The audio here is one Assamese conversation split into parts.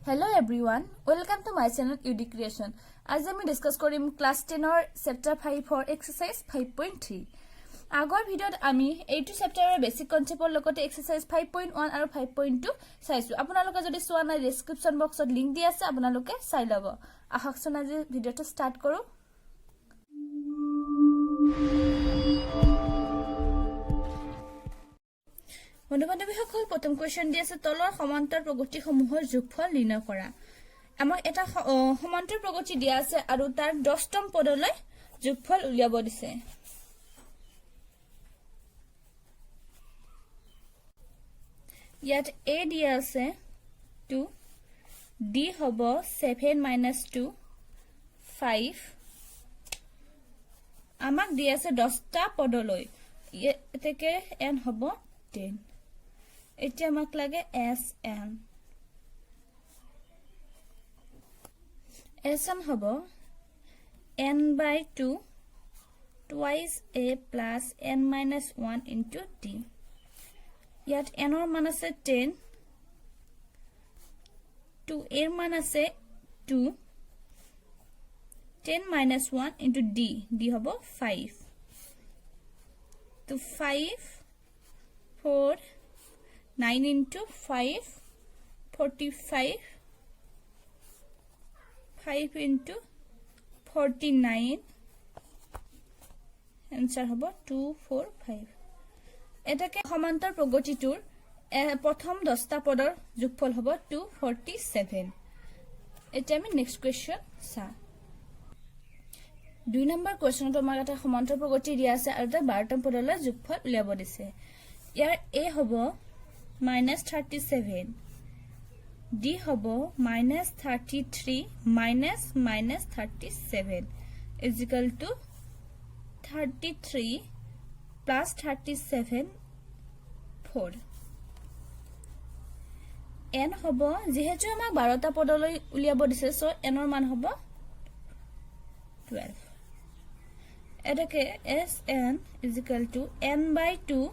Hello everyone, welcome to my channel UD Creation. আজি আমি ডিছকাছ কৰিম ক্লাছ 10ৰ চেপ্টাৰ 5ৰ এক্সাৰচাইজ 5.3। আগৰ ভিডিঅ'ত আমি এইটো চেপ্টাৰৰ বেছিক কনচেপ্টৰ লগতে এক্সাৰচাইজ 5.1 আৰু 5.2 চাইছোঁ। আপোনালোকে যদি চোৱা নাই, ডিছক্ৰিপশ্যন বক্সত লিংক দি আছে, আপোনালোকে চাই ল'ব। আহকচোন, আজি ভিডিঅ'টো ষ্টাৰ্ট কৰোঁ। বন্ধু বান্ধৱীসকল, প্ৰথম কুৱেশ্যন দি আছে, তলৰ সমান্তৰ প্ৰগতিসমূহৰ যোগফল নিৰ্ণয় কৰা। আমাক এটা সমান্তৰ প্ৰগতি দিয়া আছে আৰু তাৰ 10তম পদলৈ যোগফল উলিয়াব দিছে। ইয়াত এ দিয়া আছে 2, ডি হ'ব 7 মাইনাছ 2 5। আমাক দিয়া আছে 10টা পদলৈ, এতেকে এন হ'ব 10। এতিয়া আমাক লাগে এছ এন। এছ এন হ'ব n by 2 twice a plus n minus 1 into d। ইয়াত এনৰ মান আছে 10, 2 এৰ মান আছে 2, 10 minus 1 into d, d হ'ব 5। তো 5, 4, 9 into 5, 45, 5 into 49, answer হ'ব 245। এটাকে সমান্তৰ প্ৰগতিটোৰ প্ৰথম 10টা পদৰ যোগফল হ'ব 247। এতিয়া আমি নেক্সট কুৱেশ্যন চাওঁ। 2 নম্বৰ কুৱেশ্যনত আমাক এটা সমান্তৰ প্ৰগতি দিয়া আছে আৰু তাক 12তম পদলৈ যোগফল উলিয়াব দিছে। ইয়াৰ এ হ'ব মাইনাছ 37, ডি হ'ব minus 33 minus minus 37 is equal to 33 plus 37 4। N হ'ব, যিহেতু আমাক 12টা পদলৈ উলিয়াব দিছে, চ' এনৰ মান হ'ব 12। এতেকে S n is equal to n by 2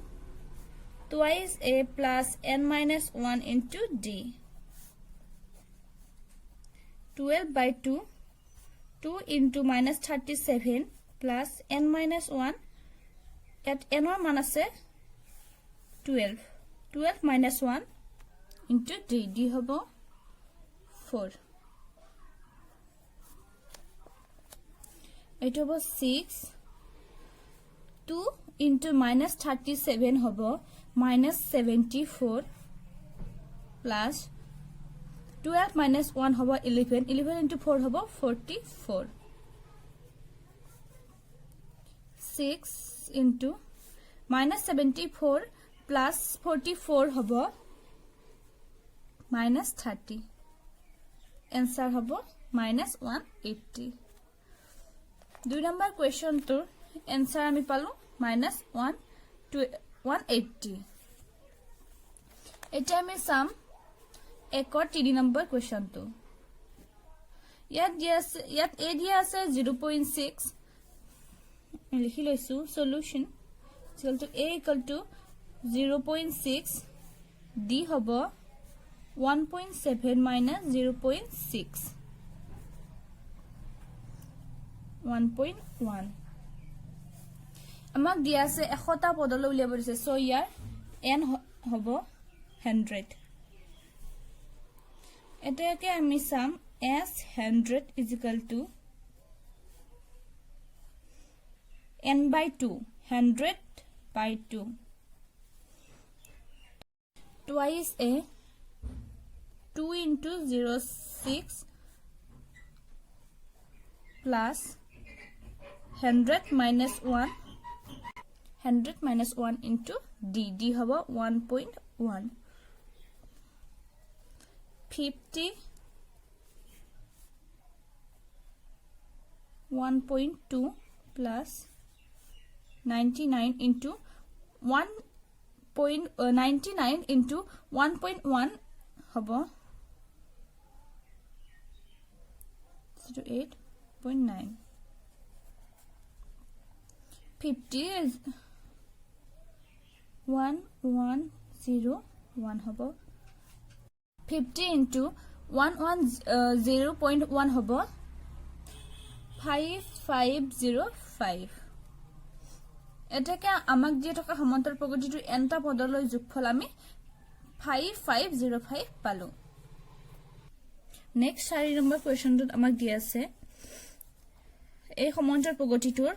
twice a plus n minus 1 into d, 12 by 2, 2 into minus 37 plus n minus 1। ইয়াত n ৰ মান আছে 12, 12 minus 1 into d, d হ'ব 4। এইটো হ'ব 6, 2 into minus 37 হ'ব minus 74 plus 12 minus 1 হ'ব 11, 11 into 4 হ'ব 44। 6 into minus 74 plus 44 হ'ব minus 30, answer হ'ব minus 180। 2 number কুৱেশ্যনটোৰ এনচাৰ আমি পালো মাইনাছ 1 2 180। এতিয়া আমি চাম 1ৰ 3 নম্বৰ কুৱেশ্যনটো। ইয়াত দিয়া আছে, ইয়াত এ দিয়া আছে 0.6। লিখি লৈছো, solution equal to a equal to 0.6, d হ'ব 1.7 minus 0.6, 1.1। আমাক দিয়া আছে 100টা পদলৈ উলিয়াব দিছে, চ' ইয়াৰ এন হ'ব 100। এতিয়াকে আমি চাম S 100 is equal to n by 2, 100 by 2 twice a 2 into 0 6 plus 100 minus 1, 100 minus 1 into d, d হ'ব 1.1, 50 1.2 plus 99 into 1 point 99 into 1.1 হ'ব 8.9, 50 is 1 1 0 1 হ'ব। 50 into 110.1 হ'ব 5505। এতেকে আমাক দিয়া থকা সমান্তৰ প্ৰগতিটোৰ এনটা পদলৈ যোগফল আমি 5505 পালো। নেক্সট 4 নম্বৰ কুৱেশ্যনটোত আমাক দিয়া আছে, এই সমান্তৰ প্ৰগতিটোৰ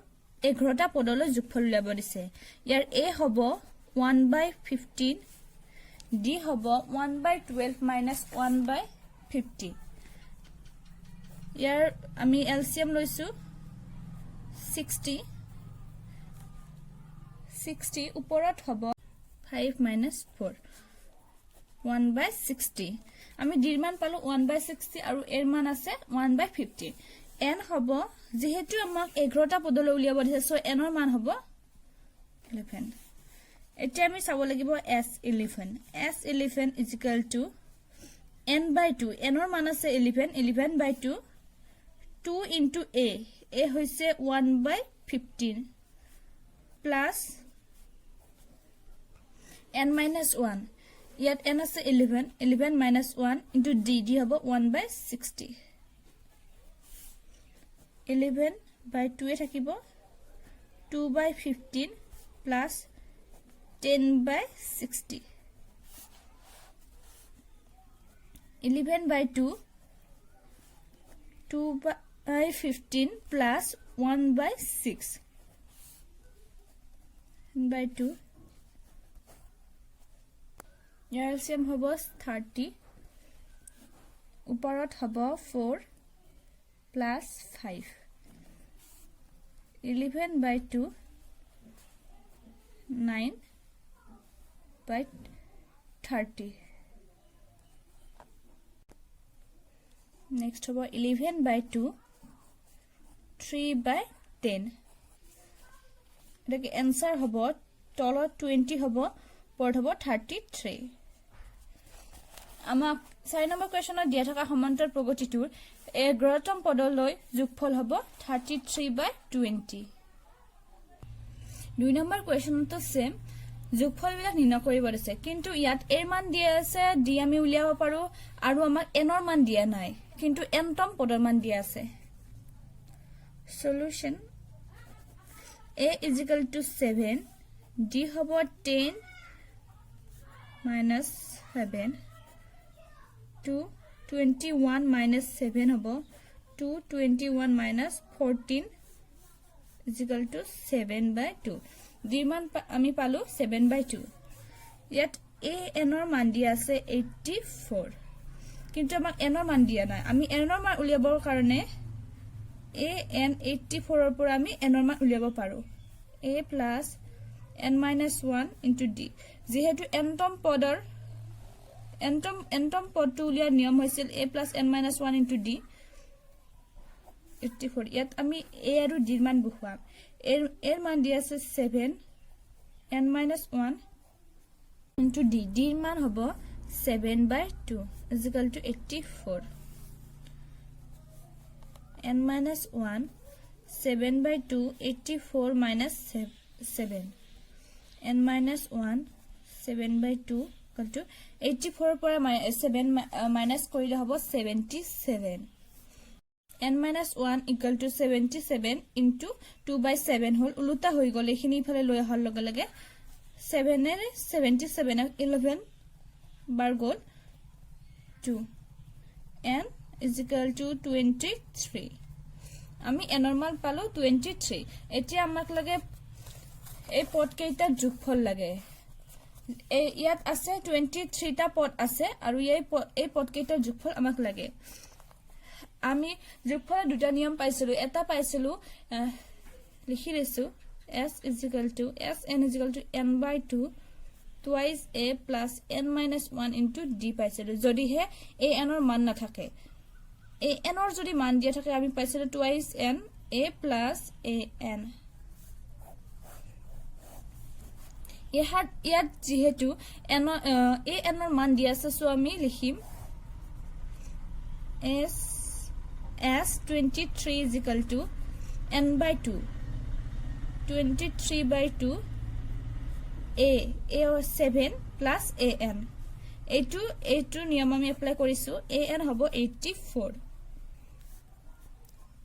11টা পদলৈ যোগফল উলিয়াব দিছে। ইয়াৰ এ হ'ব 1/15, ডি হ'ব 1/12 minus 1/50। ইয়াৰ আমি এল চি এম লৈছো 60। 60 ওপৰত হ'ব 5 minus 4, 1/60। আমি ডিৰ মান পালো 1/60 আৰু এৰ মান আছে 1/50। এন হ'ব, যিহেতু আমাক 11টা পদলৈ উলিয়াব দিছে, চ' এনৰ মান হ'ব 11। এতিয়া আমি চাব লাগিব S 11। S 11 is equal to n by 2। এনৰ মান আছে 11, 11 by 2, 2 into a। A হৈছে 1/15 plus n minus 1। ইয়াত এন আছে 11, 11 minus 1 into d। D হ'ব 1/60। 11 বাই টুৱে থাকিব, 2/15 plus 10/60। 11 by 2, 2/15 plus 1/6 by 2। Year LCM হ'ব 30, ওপৰত হ'ব 4 plus 5। 11 by 2, 9/30। Next হ'ব 11 by 2, 3/10। এটাকে এনচাৰ হ'ব, তলত 20 হ'ব, ওপৰত হ'ব 33। আমাক 4 নম্বৰ কুৱেশ্যনত দিয়া থকা সমান্তৰ প্ৰগতিটোৰ 11তম পদলৈ যোগফল হ'ব 33/20। 2 নম্বৰ কুৱেশ্যনতো ছেম যোগফলবিলাক নিৰ্ণয় কৰিব দিছে, কিন্তু ইয়াত এৰ মান দিয়া আছে, ডি আমি উলিয়াব পাৰো আৰু আমাক এনৰ মান দিয়া নাই, কিন্তু এনতম পদৰ মান দিয়া আছে। Solution: a is equal to 7, d হ'ব 10 minus 7, 2 21 minus 7 হ'ব 2 21 minus 14 is equal to 7/2। ডিৰ মান আমি পালো 7/2। ইয়াত এ এনৰ মান দিয়া আছে 84, কিন্তু আমাক এনৰ মান দিয়া নাই। আমি এনৰ মান উলিয়াবৰ কাৰণে এ এন 84ৰ পৰা আমি এনৰ মান উলিয়াব পাৰোঁ, a plus n minus 1 into d। যিহেতু এনতম পদটো উলিওৱাৰ নিয়ম হৈছিল a plus n minus 1 into d। 84, ইয়াত আমি এ আৰু ডিৰ মান বহুৱাম। এৰ মান দিয়া আছে 7, n minus 1 into d। ডিৰ মান হ'ব 7/2 is equal to 84। N minus 1, 7/2, 84 minus 7, n minus 1, 7/2 equal to 84ৰ পৰা 7 মাইনাছ কৰিলে হ'ব 77। N minus 1 equal to 77 into 2/7 হ'ল, ওলোটা হৈ গ'ল। এইখিনি ইফালে লৈ অহাৰ লগে লগে ছেভেনেৰে 77ক 11 বাৰ গ'ল, 2। N is equal to 23। আমি এনৰ মান পালো 23। এতিয়া আমাক লাগে এই পদকেইটাৰ যোগফল লাগে। এই ইয়াত আছে 23টা পদ আছে আৰু এই পদকেইটাৰ যোগফল আমাক লাগে। আমি যোগফলৰ দুটা নিয়ম পাইছিলো। এটা পাইছিলো, লিখি দিছো, S is equal to S n is equal to n by 2 twice a plus n minus 1 into d পাইছিলো, যদিহে এ এনৰ মান নাথাকে। এ এনৰ যদি মান দিয়া থাকে, আমি পাইছিলো twice n a plus a n। ইয়াত যিহেতু এন এ এনৰ মান দিয়া আছে, চ' আমি লিখিম S 23 is equal to n by 2, 23/2 a 7 plus a n। এইটো নিয়ম আমি এপ্লাই কৰিছোঁ। এ এন হ'ব 84,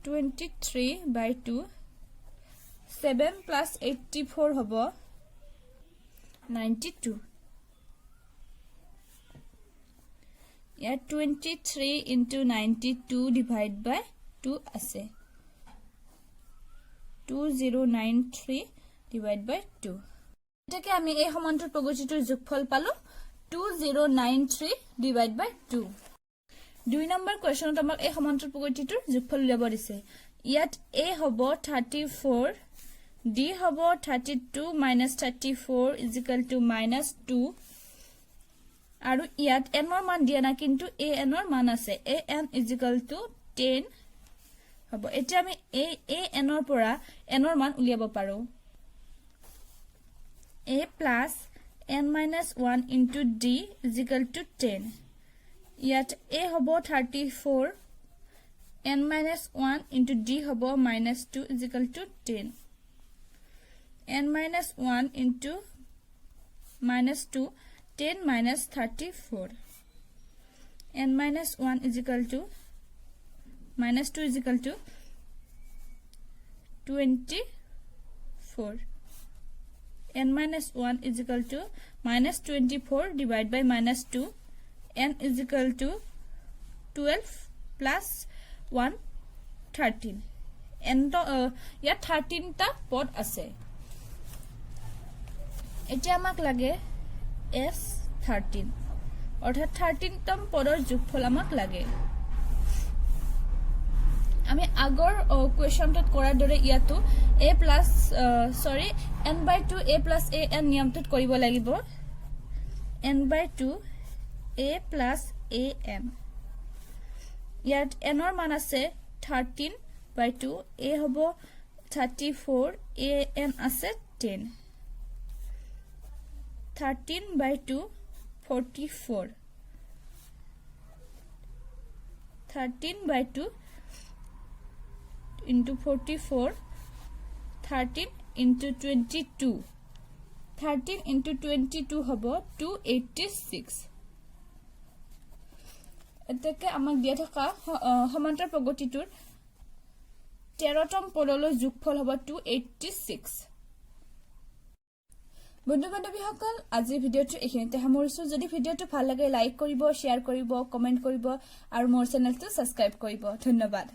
23 by 2, 7 plus 84 হ'ব 92। ইয়াত 23 into 92 divide by 2 আছে, 2093 divide by 2। এটাকে আমি এই সমান্তৰ প্ৰগতিটোৰ যোগফল পালো 2093 divide by 2। 2 number কুৱেশ্যনত আমাক এই সমান্তৰ প্ৰগতিটোৰ যোগফল উলিয়াব দিছে। ইয়াত এ হ'ব 34, ডি হ'ব 32 minus 34 is equal to minus 2। আৰু ইয়াত এনৰ মান দিয়া নাই, কিন্তু এ এনৰ মান আছে। A n is equal to 10 হ'ব। এতিয়া আমি এই এ এনৰ পৰা এনৰ মান উলিয়াব পাৰোঁ। A plus n minus 1 into d is equal to 10। ইয়াত এ হ'ব 34, n minus 1 into d হ'ব minus 2 is equal to 10। N minus 1 into minus 2, 10 minus 34, n minus 1 is equal to minus 2 is equal to 24। N minus 1 is equal to minus 24 divided by minus 2, n is equal to 12 plus 1, 13। N তো ইয়াত 13টা পদ আছে। এতিয়া আমাক লাগে এছ 13, অৰ্থাৎ 13তম পদৰ যোগফল আমাক লাগে। আমি আগৰ কুৱেশ্যনটোত কৰাৰ দৰে ইয়াতো a plus, sorry, n by 2 a plus a n নিয়মটোত কৰিব লাগিব। N by 2 a plus a n। ইয়াত এনৰ মান আছে 13 বাই টু, এ হ'ব 34, এ এন আছে 10। 13 by 2, 44, 13 by 2 into 44, 13 into 22, 13 into 22 হ'ব 286। এতেকে আমাক দিয়া থকা সমান্তৰ প্ৰগতিটোৰ 13তম পদলৈ যোগফল হ'ব 286। বন্ধু বান্ধৱীসকল, আজিৰ ভিডিঅ'টো এইখিনিতে সামৰিছোঁ। যদি ভিডিঅ'টো ভাল লাগে, লাইক কৰিব, শ্বেয়াৰ কৰিব, কমেণ্ট কৰিব আৰু মোৰ চেনেলটো ছাবস্ক্ৰাইব কৰিব। ধন্যবাদ।